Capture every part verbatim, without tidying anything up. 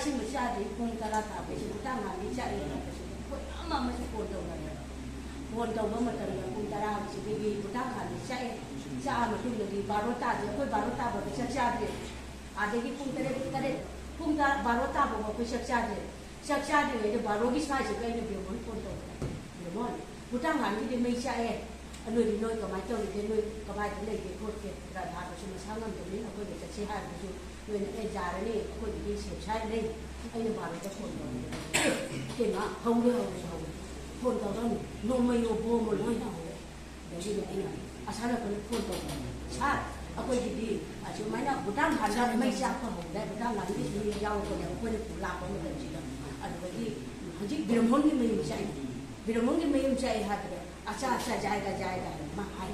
ꯃꯁꯤ ꯃꯆꯥꯗꯤ ꯄꯨꯡ ꯇꯔꯥ ꯇꯥꯕꯁꯤ ꯃꯇꯥꯡ ꯍꯥꯟꯅ ꯆꯥꯛꯑꯦ ꯍꯥꯏꯕꯁꯤ ꯑꯩꯈꯣꯏ ꯑꯃ ꯑꯃꯁꯨ ꯐꯣꯟ ꯇꯧꯅꯔꯦꯕ꯫ ꯐꯣꯟ ꯇꯧꯕ ꯃꯇꯝꯗ ꯄꯨꯡ ꯇꯔꯥꯁꯤꯗꯒꯤ ꯃꯇꯥꯡ ꯍꯥꯟꯅ ꯆꯥꯛꯑꯦ꯫ ꯆꯥꯛꯑ ꯃꯇꯨꯡꯗꯗꯤ ꯕꯥꯔꯣ ꯇꯥꯗꯦ, ꯑꯩꯈꯣꯏ ꯕꯥꯔꯣ ꯇꯥꯕꯗ ꯆꯥꯛ ꯆꯥꯗ꯭ꯔꯦ꯫ ꯑꯗꯒꯤ ꯄꯨꯡ ꯇꯔꯦꯠ, ꯇꯔꯦꯠ, ꯄꯨꯡ ꯇꯔꯥ, ꯕꯥꯔꯣ ꯇꯥꯕꯐꯥꯎ ꯑꯩꯈꯣꯏ ꯆꯥꯛ ꯆꯥꯗ꯭ꯔꯦ꯫ ꯆꯥꯛ ꯆꯥꯗ꯭ꯔꯤꯉꯩꯗ ꯕꯥꯔꯣꯒꯤ ꯁ꯭ꯋꯥꯏꯁꯤꯗ ꯑꯩꯅ ꯕꯤꯔꯃꯣꯟ ꯐꯣꯟ ꯇꯧꯕ꯫ ꯕꯤꯔꯃꯣꯟ, ꯃꯇꯥꯡ ꯍꯥꯟꯅꯒꯤꯗꯤ ꯃꯩ ꯆꯥꯛꯑꯦ꯫ ꯅꯣꯏꯗꯤ ꯅꯣꯏ ꯀꯃꯥꯏꯅ ꯇꯧꯔꯤꯒꯦ? ꯅꯣꯏ ꯀꯃꯥꯏꯅ ꯂꯩꯒꯦ ꯈꯣꯠꯀꯦ? ꯔꯥꯙꯥꯗꯨꯁꯨ ꯃꯁꯥ ꯉꯝꯗꯕꯅꯤꯅ ꯑꯩꯈꯣꯏꯗ ꯆꯠꯁꯦ ꯍꯥꯏꯕꯗꯨꯁꯨ ꯅꯣꯏꯅ ꯑꯦ ꯌꯥꯔꯅꯤ, ꯑꯩꯈꯣꯏꯒꯤꯗꯤ ꯁꯦꯞ ꯁꯥꯏꯠ ꯂꯩ꯫ ꯑꯩꯅ ꯕꯥꯔꯣꯗ ꯐꯣꯟ ꯇꯧꯔꯦ꯫ ꯀꯩꯅꯣ ꯍꯧꯔꯦ, ꯍꯧꯔꯦ, ꯍꯧꯔꯦ꯫ ꯐꯣꯟ ꯇꯧꯔꯛꯑꯅꯨ꯫ ꯅꯣꯡꯃꯩ ꯌꯣ ꯕꯣꯝꯕ ꯂꯣꯏꯅ ꯍꯧꯔꯦ꯫ ꯑꯗꯒꯤꯗꯤ ꯑꯩꯅ ꯑꯁꯥꯅ ꯑꯩꯈꯣꯏꯅ ꯐꯣꯟ ꯇꯧꯕꯅꯦ꯫ ꯁꯥꯔ, ꯑꯩꯈꯣꯏꯒꯤꯗꯤ ꯑꯁꯨꯃꯥꯏꯅ ꯚꯨꯇꯥꯟ ꯍꯥꯟꯅ ꯃꯩ ꯆꯥꯛꯄ ꯍꯧꯔꯦ, ꯚꯨꯇꯥꯟ ꯂꯥꯟꯒꯤ ꯃꯤ ꯌꯥꯎꯔꯛꯄꯅꯦ ꯑꯩꯈꯣꯏꯅ ꯂꯥꯛꯄ ꯃꯇꯝꯁꯤꯗ꯫ ꯑꯗꯨꯗꯒꯤ ꯍꯧꯖꯤꯛ ꯕꯤꯔꯝꯍꯣꯟꯒꯤ ꯃꯌꯨꯝ ꯆꯥꯛꯏ꯫ ꯕꯤꯔꯝꯍꯣꯟꯒꯤ ꯃꯌꯨꯝ ꯆꯥꯛꯏ ꯍꯥꯏꯕꯗ ꯑꯆꯥ ꯑꯆꯥ ꯖꯥꯏꯒ ꯖꯥꯏꯒ ꯍꯥꯏꯅ ꯃꯥ ꯍꯥꯏ꯫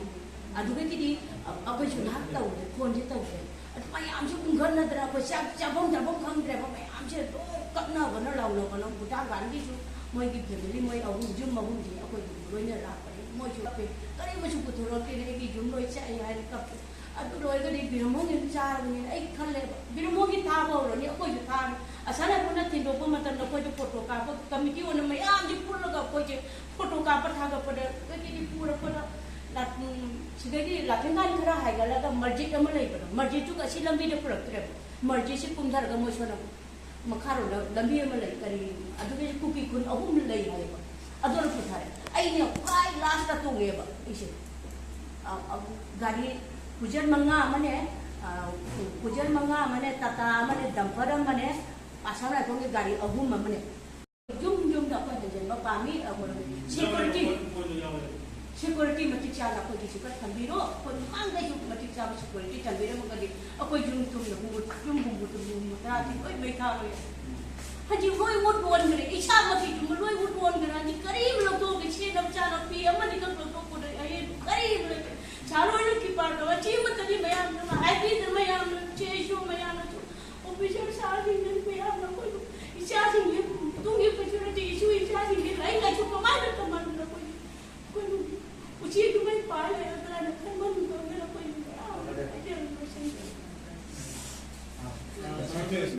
ꯑꯗꯨꯗꯒꯤꯗꯤ ꯑꯩꯈꯣꯏꯁꯨ ꯉꯥꯏꯍꯥꯛ ꯇꯧꯔꯦ, ꯐꯣꯟꯁꯦ ꯇꯧꯔꯦ꯫ ꯑꯗꯨ ꯃꯌꯥꯝꯁꯦ ꯎꯪꯈꯠꯅꯗꯅ ꯑꯩꯈꯣꯏ ꯆꯥꯛ ꯆꯥꯐꯝ ꯆꯥꯐꯝ ꯈꯪꯗ꯭ꯔꯦꯕ꯫ ꯃꯌꯥꯝꯁꯦ ꯂꯣꯏ ꯀꯞꯅꯕꯅ ꯂꯥꯎꯅꯕꯅ ꯚꯨꯇꯥꯟ ꯒꯥꯔꯗꯦꯟꯒꯤꯁꯨ ꯃꯣꯏꯒꯤ ꯐꯦꯃꯤꯂꯤ, ꯃꯣꯏ ꯑꯍꯨꯝ, ꯌꯨꯝ ꯑꯍꯨꯝꯁꯦ ꯑꯩꯈꯣꯏ ꯂꯣꯏꯅ ꯂꯥꯛꯄꯅꯦ꯫ ꯃꯣꯏꯁꯨ ꯀꯞꯄꯦ, "ꯀꯔꯤꯃꯁꯨ ꯄꯨꯊꯣꯔꯛꯇꯦꯅꯦ, ꯑꯩꯒꯤ ꯌꯨꯝ ꯂꯣꯏ ꯆꯥꯛꯑꯦ" ꯍꯥꯏꯅ ꯀꯞꯄꯦ꯫ ꯑꯗꯨ ꯂꯣꯏꯔꯒꯗꯤ ꯕꯤꯔꯝꯍꯣꯡꯒꯤ ꯑꯗꯨꯝ ꯆꯥꯔꯕꯅꯤꯅ ꯑꯩ ꯈꯜꯂꯦꯕ, ꯕꯤꯔꯝꯍꯣꯡꯒꯤ ꯊꯥꯕ ꯍꯧꯔꯅꯤ, ꯑꯩꯈꯣꯏꯁꯨ ꯊꯥꯔꯅꯤ꯫ ꯑꯁꯥꯅ ꯑꯩꯈꯣꯏꯅ ꯊꯤꯟꯗꯣꯛꯄ ꯃꯇꯝꯗ ꯑꯩꯈꯣꯏꯗ ꯐꯣꯇꯣ ꯀꯥꯞꯄ ꯀꯃꯤꯇꯤ ꯑꯣꯏꯅ ꯃꯌꯥꯝꯁꯦ ꯄꯨꯜꯂꯒ ꯑꯩꯈꯣꯏꯁꯦ ꯐꯣꯇꯣ ꯀꯥꯞꯄ ꯊꯥꯒꯠꯄꯗ ꯑꯩꯈꯣꯏꯒꯤꯗꯤ ꯄꯨꯔꯛꯄꯗ ꯂꯥ-, ꯎꯝ, ꯁꯤꯗꯒꯤ ꯂꯥꯐꯤꯡꯈꯥꯟ ꯈꯔ ꯍꯥꯏꯒꯠꯂꯒ ꯃꯁꯖꯤꯠ ꯑꯃ ꯂꯩꯕꯗꯣ, ꯃꯁꯖꯤꯠꯇꯨꯒ ꯑꯁꯤ ꯂꯝꯕꯤꯗ ꯄꯨꯔꯛꯇ꯭ꯔꯦꯕ꯫ ꯃꯁꯖꯤꯠꯁꯤ ꯀꯨꯝꯊꯔꯒ ꯃꯣꯏ ꯁꯣꯝꯗ ꯃꯈꯥꯔꯣꯝꯗ ꯂꯝꯕꯤ ꯑꯃ ꯂꯩ, ꯀꯔꯤ, ꯑꯗꯨꯒꯤ ꯀꯨꯀꯤ ꯈꯨꯟ ꯑꯍꯨꯝ ꯂꯩ ꯍꯥꯏꯌꯦꯕ꯫ ꯑꯗꯨꯅ ꯄꯨꯊꯔꯦ꯫ ꯑꯩꯅ ꯈ꯭ꯋꯥꯏ ꯂꯥꯁꯇ ꯇꯣꯡꯉꯦꯕ ꯑꯩꯁꯦ꯫ ꯑ, ꯑ, ꯒꯥꯔꯤ ꯀ꯭ꯔꯨꯖꯔ ꯃꯉꯥ ꯑꯃꯅꯦ, ꯑ, ꯀ꯭ꯔꯨꯖꯔ ꯃꯉꯥ ꯑꯃꯅꯦ, ꯇꯥꯇꯥ ꯑꯃꯅꯦ, ꯗꯝꯄꯔ ꯑꯃꯅꯦ, ꯑꯁꯥꯝ ꯔꯥꯏꯐꯜꯒꯤ ꯒꯥꯔꯤ ꯑꯍꯨꯝ ꯑꯃꯅꯦ꯫ ꯌꯨꯝ ꯌꯨꯝꯗ ꯑꯩꯈꯣꯏ ꯍꯟꯖꯤꯟꯕ ꯄꯥꯝꯃꯤ꯫ ꯑꯩꯈꯣꯏ ꯁꯦꯀ꯭ꯌꯨꯔꯤꯇꯤ, ꯁꯦꯀ꯭ꯌꯨꯔꯤꯇꯤ ꯃꯇꯤꯛ ꯆꯥꯅ ꯑꯩꯈꯣꯏꯒꯤ ꯁꯦꯀ꯭ꯌꯨꯔ ꯊꯝꯕꯤꯔꯣ꯫ ꯑꯩꯈꯣꯏ ꯃꯃꯥꯡꯗꯩꯁꯨ ꯃꯇꯤꯛ ꯆꯥꯕ ꯁꯦꯀ꯭ꯌꯨꯔꯤꯇꯤ ꯊꯝꯕꯤꯔꯝꯃꯒꯗꯤ ꯑꯩꯈꯣꯏ ꯌꯨꯝ ꯊꯨꯝꯅ ꯍꯨꯝꯐꯨ, ꯌꯨꯝ ꯍꯨꯝꯐꯨ ꯊꯨꯝꯐꯨ ꯍꯨꯝꯐꯨ ꯇꯔꯥꯗꯤ ꯂꯣꯏ ꯃꯩ ꯊꯥꯔꯣꯏ꯫ ꯍꯧꯖꯤꯛ ꯂꯣꯏ ꯃꯨꯠ ꯑꯣꯟꯈ꯭ꯔꯦ꯫ ꯏꯁꯥꯃꯛꯀꯤ ꯌꯨꯝ ꯂꯣꯏ ꯃꯨꯠ ꯑꯣꯟꯈ꯭ꯔꯦ꯫ ꯍꯧꯖꯤꯛ ꯀꯔꯤꯝ ꯂꯧꯊꯣꯛꯇꯦ꯫ ꯁꯦꯠꯅꯕ ꯆꯥꯅꯕ ꯐꯤ ꯑꯃꯅꯤꯈꯛ ꯂꯧꯊꯣꯛ